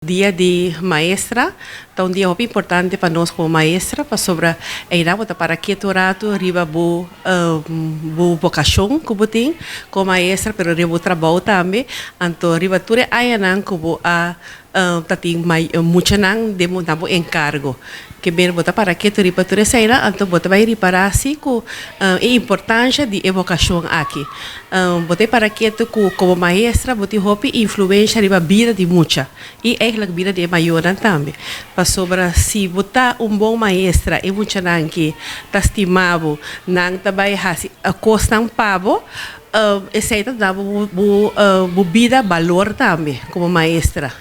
Dia di Maestra ta un dia hopi importante pa nos como maestra, pasobra eynan bo ta para keto rato riba bo vocacion cu bo tin como maestra, pero riba bo trabou tambe. Anto riba tur e añanan cu bo a ta tin muchanan den na bo encargo. Ke ber bo ta para keto riba tur eseinan, anto bo ta bai ripará si ku e importansha di e vokashon aki. Bo ta para keto ku komo maestra bo tin hopi influensha riba bida di mucha i eigentlik bida di e mayornan tambe. Pasobra si bo ta un bon maestra e muchanan ki ta stima bo, nan ta bai hasi kosnan pa bo, esei ta duna bo bo bida balor tambe komo maestra.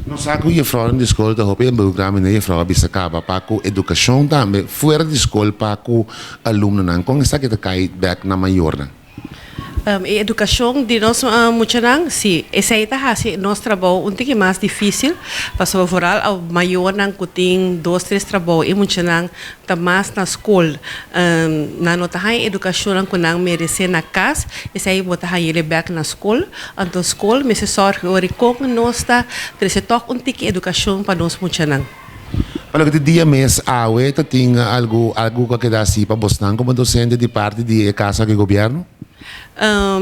Nos sa ku jefrounan di skol ta hopi involukrá, mene jefrou a bisa kaba pa ku edukashon tambe fuera di skol pa ku alumnonan. Kon esaki ta kai bèk na mayornan? E edukashon di nos muchanan, si, esei ta hasi nos trabou un tiki mas difísil, pasobra vooral mayornan ku tin dos, tres trabou e muchanan ta mas na skol, nan no ta haña edukashonnan ku nan meresé na kas, esei bo ta hañ'el bèk na skol. Anto skol mester sòrg ora kon nos ta trese tòg un tiki edukashon pa nos muchanan. Pa loke ta dia mes awe ta tin algu algu ku a keda hasi pa bosnan komo dosente di parti di e kasa ku e gobièrnu?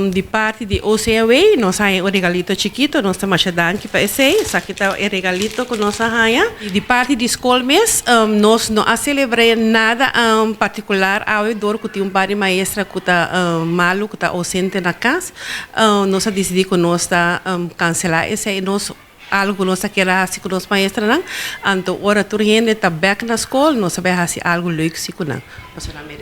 Di parti di OCAW nos a haña un regalito chikito, nos ta masha danki pa esei. Esaki ta e regalito ku nos a haña. Di parti di skol mes nos no a selebr'é nada partikular awe dor ku tin un par di maestra ku ta malu, ku ta ausente na kas. Nos a disidí ku nos ta kanselá esei. Nos algu ku nos ta kere hasi ku nos maestranan. Anto ora tur hende ta bèk na skol nos ta bai hasi algu leuk si ku nan, pasobra nan merese.